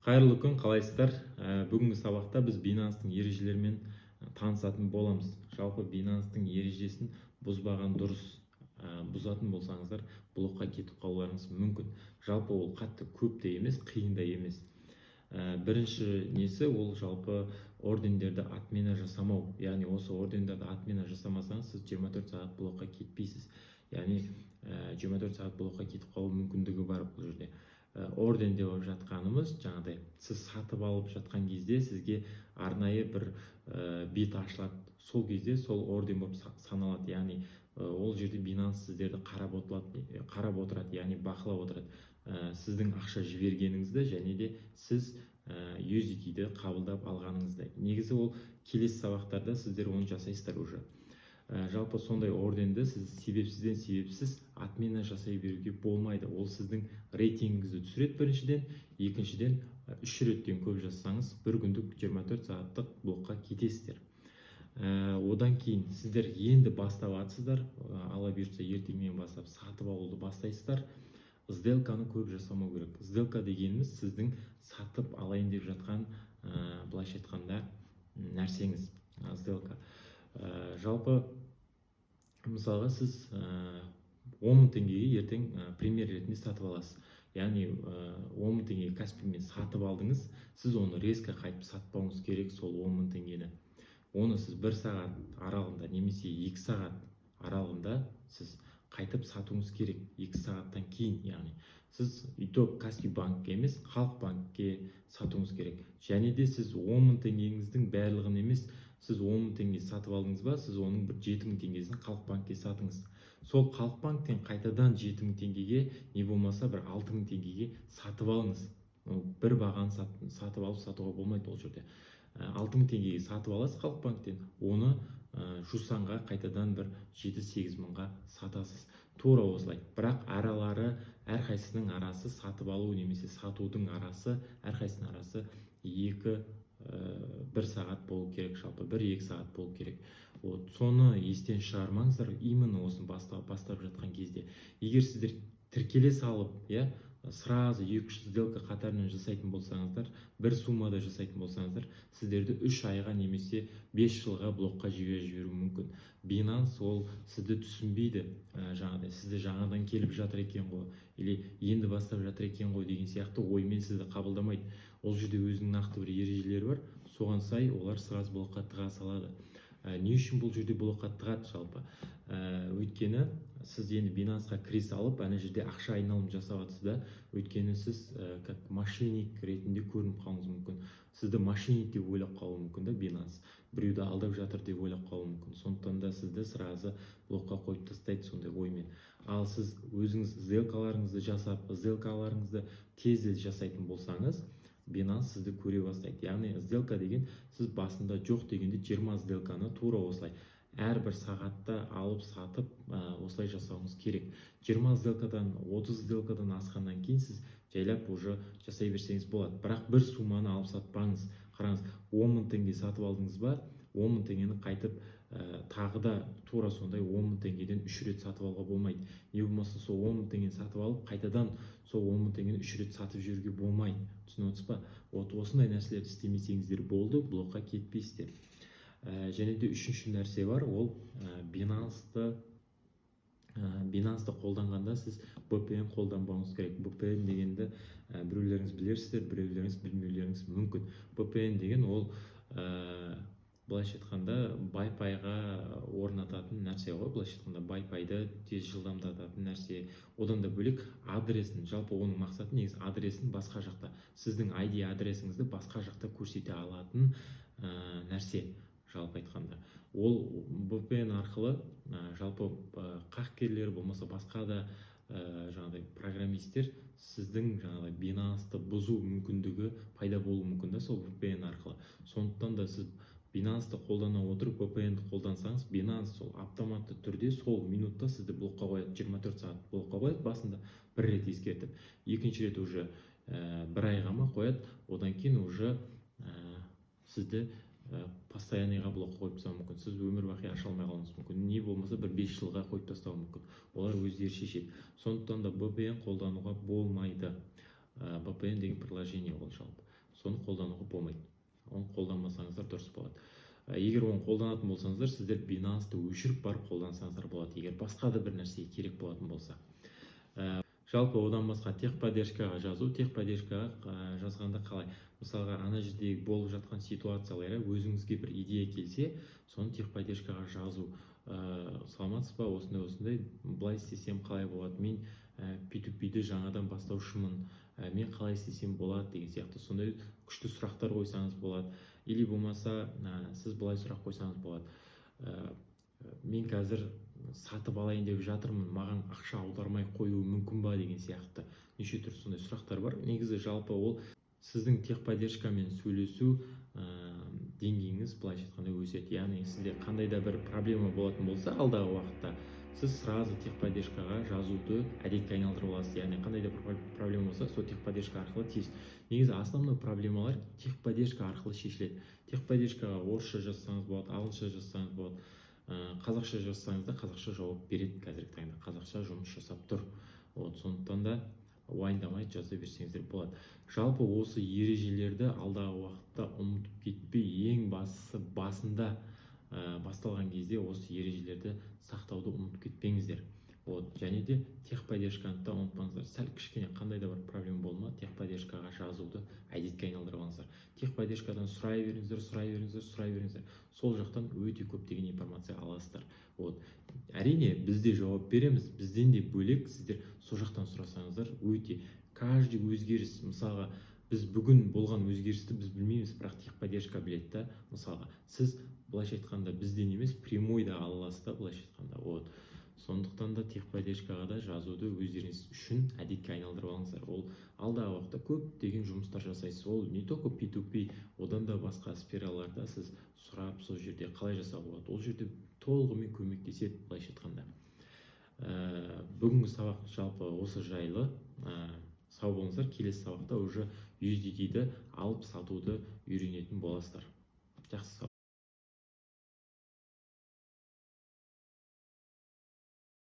Қайырлы күн, қалайсыздар? Бүгінгі сабақта біз Binance'тың ережелерімен танысатын боламыз. Жалпы Binance'тың ережесін бұзбаған дұрыс. Бұзатын болсаңыздар, блокқа кетіп қалуларыңыз мүмкін. Жалпы ол қатты көп те емес, қиын да емес. Бірінші несі, ол жалпы ордендерді отмена жасамау. Яғни осы ордендерді отмена жасамасаңыз, сіз 24 сағат блокқа кетпейсіз. Яғни 24 сағат блокқа кетіп қалу мүмкіндігі бар бұл жерде. Орден деп жатқанымыз жаңағыдай сіз сатып алып жатқан кезде сізге арнайы бір бет ашылады, сол кезде сол орден болып саналады. Яғни ол жерде Binance сіздерді қарап отырады, қарап отырады, яғни бақылап отырады сіздің ақша жібергеніңізді және де сіз USDT-ді қабылдап алғаныңызды. Негізі ол келесі сабақтарда сіздер оны жасайсыздар уже. Жалпы сондай орденді сіз себепсізден себепсіз отмена жасай беруге болмайды. Ол сіздің рейтингіңізді түсіреді біріншіден, екіншіден, үш реттен көп жасасаңыз, бір күндік 24 сағаттық блокқа кетесіздер. Одан кейін сіздер енді бастап жатсыздар, Алла бұйыртса, ертеңнен бастап сатып алуды бастайсыздар. Сделканы көп жасамау керек. Сделка дегеніміз сіздің сатып алайын деп жатқан, былайша айтқанда, нәрсеңіз сделка. Жалпы мысалға сіз 10 мың теңгеге ертең пример ретінде сатып аласыз. Яғни 10 мың теңгеге Каспимен сатып алдыңыз, сіз оны резко қайтып сатпауыңыз керек сол 10 мың теңгені. Оны сіз бір сағат аралығында немесе 2 сағат аралығында сіз қайтып сатуыңыз керек, 2 сағаттан кейін. Яғни сіз и то Каспи банкке емес, Халық банкке сатуыңыз керек. Және де сіз 10 мың теңгеңіздің барлығын емес, сіз 10 мың теңге сатып алдыңыз ба, сіз оның бір 7 мың теңгесін Халық банкке сатыңыз. Сол Халық банктен қайтадан 7 мың теңгеге не болмаса бір 6 мың теңгеге сатып алыңыз. Ол бір бағаны сатып алып сатуға болмайды ол жерде. 6 мың теңгеге сатып аласыз Халық банктен, оны Жусанға қайтадан бір 7-8 мыңға сатасыз. Тура осылай. Бірақ аралары, әрқайсысының арасы, сатып алу немесе сатудың арасы, әрқайсысының арасы екі бір сағат болу керек, жалпы 1-2 сағат болу керек. Вот соны естен шығармаңыздар именно осыны бастап жатқан кезде. Егер сіздер тіркеле салып, иә, сразу екі үш сделка қатарынан жасайтын болсаңыздар, бір суммада жасайтын болсаңыздар, сіздерді 3 айға немесе 5 жылға блокқа жіберіп жіберуі мүмкін. Binance ол сізді түсінбейді, жаңағыдай сізді жаңадан келіп жатыр екен ғой или енді бастап жатыр екен ғой деген сияқты оймен сізді қабылдамайды. Ол жерде өзінің нақты бір ережелері бар, соған сай олар сразу блокқа тыға салады. Не үшін бұл жерде блокқа тығады жалпы? Өйткені сіз енді Binance-ға кіре салып, ана жерде ақша айналым жасап жатсыз да. Өйткені сіз как мошенник ретінде көрініп қалуыңыз мүмкін, сізді мошенник деп ойлап қалуы мүмкін да, Binance біреуді алдап жатыр деп ойлап қалуы мүмкін. Сондықтан да сізді сразу блокқа қойып тастайды сондай оймен. Ал сіз өзіңіз сделкаларыңызды жасап, сделкаларыңызды тез тез жасайтын болсаңыз, Binance сізді көре бастайды. Яғни сделка деген сіз басында жоқ дегенде 20 сделканы тура осылай әрбір сағатта алып сатып, осылай жасауыңыз керек. 20 сделкадан, 30 сделкадан асқаннан кейін сіз жайлап уже жасай берсеңіз болады. Бірақ бір сумманы алып сатпаңыз. Қараңыз, 10 мың теңге сатып алдыңыз ба, 10 мың теңгені қайтып тағы да тура сондай 10 мың теңгеден үш рет сатып алуға болмайды. Не болмаса сол 10 мың теңгені сатып алып, қайтадан сол 10 мың теңгені үш рет сатып жіберуге болмайды. Түсініп отырсыз ба? Вот осындай нәрселерді істемесеңіздер болды, блокқа кетпейсіздер. Және де үшінші нәрсе бар, ол Binance-ты қолданғанда сіз VPN қолданбауыңыз керек. VPN дегенді біреулеріңіз білерсіздер, біреулеріңіз білмеулеріңіз мүмкін. VPN деген ол былайша айтқанда Wi-Fi-ға орнататын нәрсе ғой, былайша айтқанда Wi-Fi-ды тез жылдамдататын нәрсе. Одан да бөлек адресін, жалпы оның мақсаты негізі адресін басқа жақта, сіздің ID адресіңізді басқа жақта көрсете алатын нәрсе. Жалпы айтқанда ол VPN арқылы жалпы хакерлер болмаса басқа да жаңағыдай программисттер сіздің жаңағыдай Binance-ты бұзу мүмкіндігі пайда болуы мүмкін да сол VPN арқылы. Сондықтан да сіз Binance-ты қолдана отырып VPN-ді қолдансаңыз, Binance сол автоматты түрде сол минутта сізді блокқа қояды, 24 сағат блокқа қояды. Басында бір рет ескертіп, екінші рет уже бір айға ма қояды, одан кейін уже сізді постоянныйға блокқа қойып тастауы мүмкін. Сіз өмір бақи аша алмай қалуыңыз мүмкін, не болмаса бір 5 жылға қойып тастауы мүмкін, олар өздері шешеді. Сондықтан да VPN қолдануға болмайды. VPN деген приложение ол жалпы. Соны қолдануға болмайды, оны қолданбасаңыздар дұрыс болады. Егер оны қолданатын болсаңыздар, сіздер Binance-ты өшіріп барып қолдансаңыздар болады, егер басқа да бір нәрсеге керек болатын болса. Жалпы одан басқа техподдержкаға жазу. Техподдержкаға жазғанда қалай? Мысалға, ана жердегі болып жатқан ситуациялар, өзіңізге бір идея келсе, соны техподдержкаға жазу. «Саламатсыз ба, осындай осындай, былай істесем қалай болады? Мен P2P-ді жаңадан бастаушымын, мен қалай істесем болады?» деген сияқты сондай күшті сұрақтар қойсаңыз болады. Или болмаса сіз былай сұрақ қойсаңыз болады: «Мен қазір сатып алайын деп жатырмын, маған ақша аудармай қоюы мүмкін ба?» деген сияқты неше түрлі сондай сұрақтар бар. Негізі, жалпы ол сіздің техподдержкамен сөйлесу деңгейіңіз, былайша айтқанда, өседі. Яғни сізде қандай да бір проблема болатын болса алдағы уақытта, сіз сразу техподдержкаға жазуды әдетке айналдырып аласыз. Яғни қандай да бір проблема болса, сол техподдержка арқылы тез, негізі основной проблемалар техподдержка арқылы шешіледі. Техподдержкаға орысша жазсаңыз болады, ағылшынша жазсаңыз болады, қазақша жазсаңыз да, қазақша жауап береді. Қазіргі таңда қазақша жұмыс жасап тұр. Вот, сондықтан да уайымдамай жаза берсеңіздер болады. Жалпы осы ережелерді алдағы уақытта ұмытып кетпей, ең бастысы басында басталған кезде осы ережелерді сақтауды ұмытып кетпеңіздер. Вот, және де техподдержканы да ұмытпаңыздар. Сәл кішкене қандай да бір проблема болды ма, техподдержкаға жазуды әдетке айналдырып алыңыздар. Техподдержкадан сұрай беріңіздер, сұрай беріңіздер, сұрай беріңіздер. Сол жақтан өте көптеген информация аласыздар. Вот, әрине, біз де жауап береміз. Бізден де бөлек, сіздер сол жақтан сұрасаңыздар, өте каждый өзгеріс, мысалға, біз бүгін болған өзгерісті біз білмейміз, бірақ техподдержка біледі да. Мысалға, сіз, былайша айтқанда, бізден емес, прямой да ала аласыз да, былайша айтқанда. Вот, сондықтан да техподдержкаға да жазуды өздеріңіз үшін әдетке айналдырып алыңыздар. Ол алдағы уақытта көптеген жұмыстар жасайсыз. Ол не только P2P, одан да басқа сфераларда сіз сұрап, сол жерде қалай жасауға болады, ол жерде толығымен көмектеседі, былайша айтқанда. Бүгінгі сабақ жалпы осы жайлы. Сау болыңыздар. Келесі сабақта уже USDT-ді алып сатуды үйренетін боласыздар. Жақсы, сау.